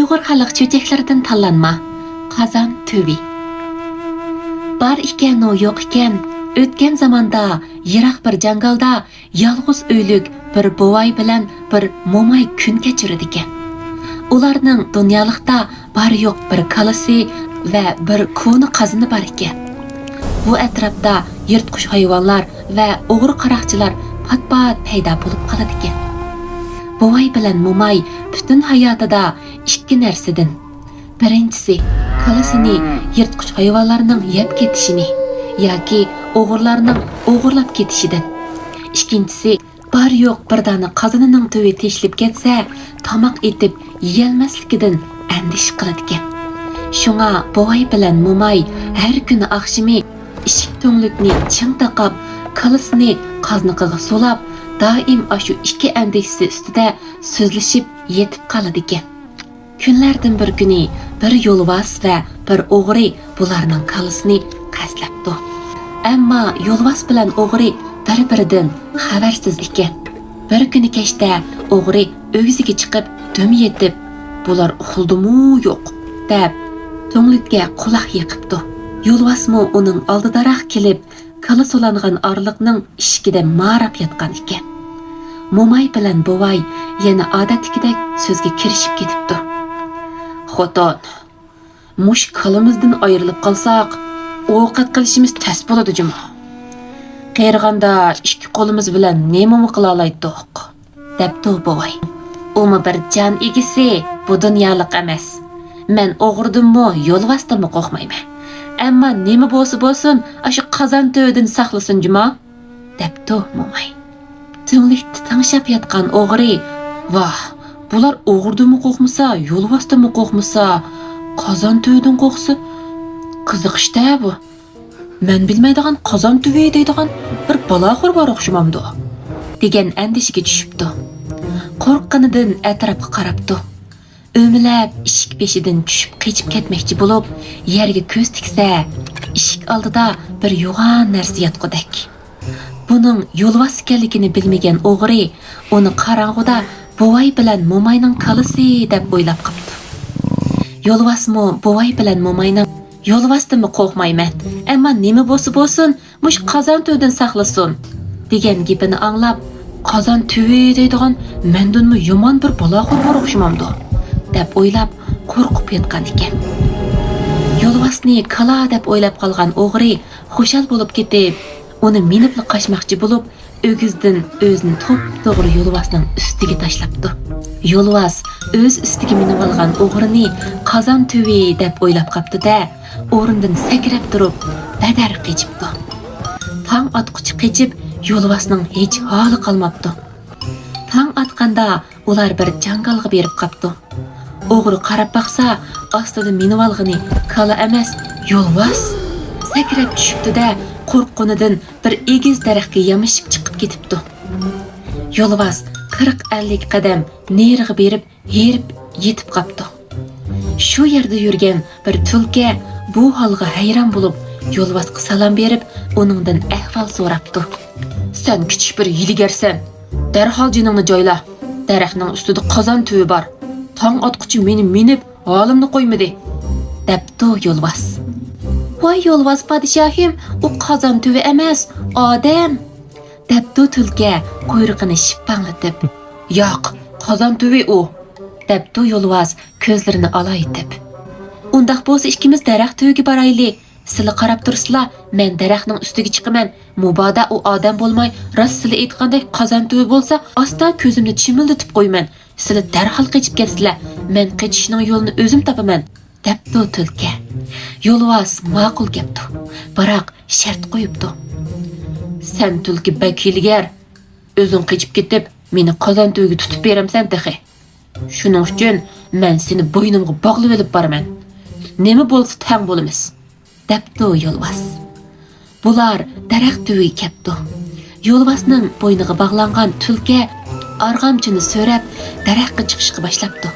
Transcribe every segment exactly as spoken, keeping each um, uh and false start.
ئۇيغۇر خەلق چۆچەكلىرىدىن تاللانما. قازان تۈۋى. بار ئىكەن-ئۇ يوق ئىكەن، ئۆتكەن زاماندا يىراق بىر جاڭگالدا يالغۇز ئۆيلۈك بىر بوۋاي بىلەن بىر موماي كۈن كەچۈرىدىكەن. ئۇلارنىڭ دۇنيالىقتا بار-يوق بىر كالىسى ۋە بىر كونا قازىنى بار ئىكەن. بۇ ئەتراپتا يىرتقۇچ ھايۋانلار ۋە ئوغرى قاراقچىلار پات-پات پەيدا بولۇپ قالىدىكەن. بوۋاي بىلەن موماي پۈتۈن ھاياتىدا ئىككى نەرسىدىن، بىرىنچىسى، كالىسىنى يىرتقۇچ ھايۋانلارنىڭ يەپ كېتىشىنى ياكى ئوغرىلارنىڭ ئوغرىلاپ كېتىشىدىن، ئىككىنچىسى، بار-يوق بىر دانە قازىنىنىڭ تۈۋى تېشىلىپ كەتسە، تاماق ئېتىپ يېيەلمەسلىكىدىن ئەندىشە قىلىدىكەن. شۇڭا بوۋاي بىلەن موماي ھەر كۈنى ئاخشىمى ئىشىك تۈڭلۈكنى چىڭ تاقاپ، كالىسىنى قازنىقىغا سولاپ، دائىم ئاشۇ ئىككى ئەندىشىسى ئۈستىدە سۆزلىشىپ يېتىپ قالىدىكەن. كۈنلەردىن بىر كۈنى بىر يولۋاس ۋە بىر ئوغرى بۇلارنىڭ كالىسىنى قەستلەپتۇ. ئەمما يولۋاس بىلەن ئوغرى بىر-بىرىدىن خەۋەرسىز ئىكەن. بىر كۈنى كەچتە ئوغرى ئۆگزىگە چىقىپ دۈم يېتىپ، بۇلار ئۇخلىدىمۇ يوق دەپ، تۈڭلۈككە قۇلاق يېقىپتۇ. يولۋاسمۇ ئۇنىڭ ئالدىداراق كېلىپ، كالا سولانغان ئارىلىقنىڭ ئىشىكىدە ماراپ ياتقان ئىكەن. موماي بىلەن بوۋاي يەنە ئادەتتىكىدەك سۆزگە كىرىشىپ كېتىپتۇ. خوتۇن، مۇشۇ كالىمىزدىن ئايرىلىپ قالساق، ئوقەت قىلىشىمىز تەس بولىدۇ جۇمۇ. قېرىغاندا ئىككى قولىمىز بىلەن نېمىمۇ قىلالايتتۇق، دەپتۇ بوۋاي. ئۇمۇ بىر جان ئىگىسى، بۇ دۇنيالىق ئەمەس. مەن ئوغرىدىنمۇ، يولۋاستىنمۇ قورقمايمەن. ئەمما نېمە بولسا بولسۇن، ئاشۇ قازان تۈۋىدىن ساقلىسۇن جۇمۇ، دەپتۇ موماي. تۈڭلۈكتە تىڭشاپ ياتقان ئوغرى، ۋاھ، بۇلار ئوغرىدىنمۇ قورقمىسا، يولۋاستىنمۇ قورقمىسا، قازان تۈۋىدىن قورقسا، قىزىق ئىش-تە بۇ. مەن بىلمەيدىغان قازان تۈۋى دەيدىغان بىر بالاخور بار ئوخشىمامدۇ؟ دېگەن ئەندىشىگە چۈشۈپتۇ. قورققىنىدىن ئەتراپقا قاراپتۇ. ئۆمىلەپ ئىشىك بېشىدىن چۈشۈپ قېچىپ كەتمەكچى بولۇپ، يەرگە كۆز تىكسە، ئىشىك ئالدىدا بىر يوغان نەرسە ياتقۇدەك. بۇنىڭ يولۋاس ئىكەنلىكىنى بىلمىگەن ئوغرى ئۇنى قاراڭغۇدا بوۋاي بىلەن موماينىڭ كالىسى دەپ ئويلاپ قاپتۇ. يولۋاسمۇ بوۋاي بىلەن موماينىڭ، يولۋاستىنمۇ قورقمايمەن، ئەمما نېمە بولسا بولسۇن، مۇشۇ قازان تۈۋىدىن ساقلىسۇن، دېگەن گېپىنى ئاڭلاپ، قازان تۈۋى دەيدىغان مەندىنمۇ يامان بىر بالاخور بار ئوخشىمامدۇ، دەپ ئويلاپ، قورقۇپ ياتقان ئىكەن. يولۋاسنى كالا دەپ ئويلاپ قالغان ئوغرى خۇشال بولۇپ كېتىپ، ئۇنى مىنىپلا قاچماقچى بولۇپ، ئۆگزىدىن ئۆزىنى توپتوغرا يولۋاسنىڭ ئۈستىگە تاشلاپتۇ. يولۋاس ئۆز ئۈستىگە مىنىۋالغان ئوغرىنى قازان تۈۋى دەپ ئويلاپ قاپتۇ-دە، ئورنىدىن سەكرەپ تۇرۇپ، بەدەر قېچىپتۇ. تاڭ ئاتقۇچە قېچىپ، يولۋاسنىڭ ھېچ ھالى قالماپتۇ. تاڭ ئاتقاندا ئۇلار بىر جاڭگالغا بېرىپ قاپتۇ. ئوغرى قاراپ باقسا، ئاستىدا مىنىۋالغىنى كالا ئەمەس، يولۋاس. سەكرەپ چۈشۈپتۇ-دە، قورققىنىدىن بىر ئېگىز دەرەخكە يامىشىپ چىقىپ كېتىپتۇ. يولۋاس قىرىق ئەللىك قەدەم نېرىغا بېرىپ، ھېرىپ يېتىپ قاپتۇ. شۇ يەردە يۈرگەن بىر تۈلكە بۇ ھالغا ھەيران بولۇپ، يولۋاسقا سالام بېرىپ، ئۇنىڭدىن ئەھۋال سوراپتۇ. سەن كىچىك بىر ھىيلىگەرسەن. دەرھال جېنىڭنى جايلا. دەرەخنىڭ ئۈستىدە قازان تۈۋى بار. تاڭ ئاتقۇچە مېنى مىنىپ، ھالىمنى قويمىدى، دەپتۇ يولۋاس. ۋاي يولۋاس پادىشاھىم، ئۇ قازان تۈۋى ئەمەس، ئادەم، دەپتۇ تۈلكە قۇيرۇقىنى شىپپاڭلىتىپ. ياق، قازان تۈۋى ئۇ، دەپتۇ يولۋاس كۆزلىرىنى ئالايىتىپ. ئۇنداق بولسا ئىككىمىز دەرەخ تۈۋىگە بارايلى. سىلە قاراپ تۇرسىلا، مەن دەرەخنىڭ ئۈستىگە چىقىمەن. مۇبادا ئۇ ئادەم بولماي، راست سىلە ئېيتقاندەك قازان تۈۋى بولسا، ئاستا كۆزۈمنى چىمىلدىتىپ قويىمەن. سىلە دەرھال قېچىپ كەتسىلە، مەن قېچىشنىڭ يولىنى ئۆزۈم تاپىمەن، دەپتۇ تۈلكە. يولۋاس ماقۇل گەپتۇ، بىراق شەرت قويۇپتۇ. سەن تۈلكە بەك ھىيلىگەر. ئۆزۈڭ قېچىپ كېتىپ، مېنى قازان تۈۋىگە تۇتۇپ بېرەمسەن تېخى. شۇنىڭ ئۈچۈن مەن سېنى بوينۇمغا باغلىۋېلىپ بارىمەن. نېمە بولسا تەڭ بولىمىز، دەپتۇ يولۋاس. بۇلار دەرەخ تۈۋىگە كەپتۇ. يولۋاسنىڭ بوينىغا باغلانغان تۈلكە ئارغامچىنى سۆرەپ، دەرەخكە چىقىشقا باشلاپتۇ.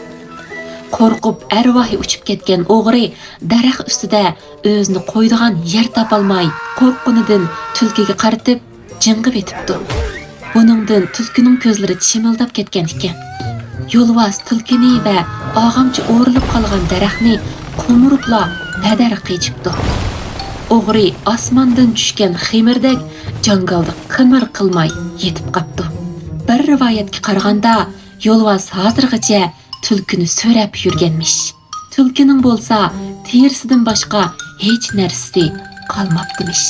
قورقۇپ ئەرۋاھى ئۇچۇپ كەتكەن ئوغرى دەرەخ ئۈستىدە ئۆزىنى قويىدىغان يەر تاپالماي، قورققىنىدىن تۈلكىگە قارىتىپ جىڭغىۋېتىپتۇ. بۇنىڭدىن تۈلكىنىڭ كۆزلىرى چىمىلداپ كەتكەن ئىكەن. يولۋاس تۈلكىنى ۋە ئاغامچە ئورىلىپ قالغان دەرەخنى قومۇرۇپلا بەدەر قېچىپتۇ. ئوغرى ئاسماندىن چۈشكەن خېمىردەك جاڭگالدا قىمىر قىلماي يېتىپ قاپتۇ. بىر رىۋايەتكە قارىغاندا، يولۋاس ھازىرغىچە تۈلكىنى سۆرەپ يۈرگەنمىش. تۈلكىنىڭ بولسا تېرىسىدىن باشقا ھېچ نەرسىسى قالماپتىمىش.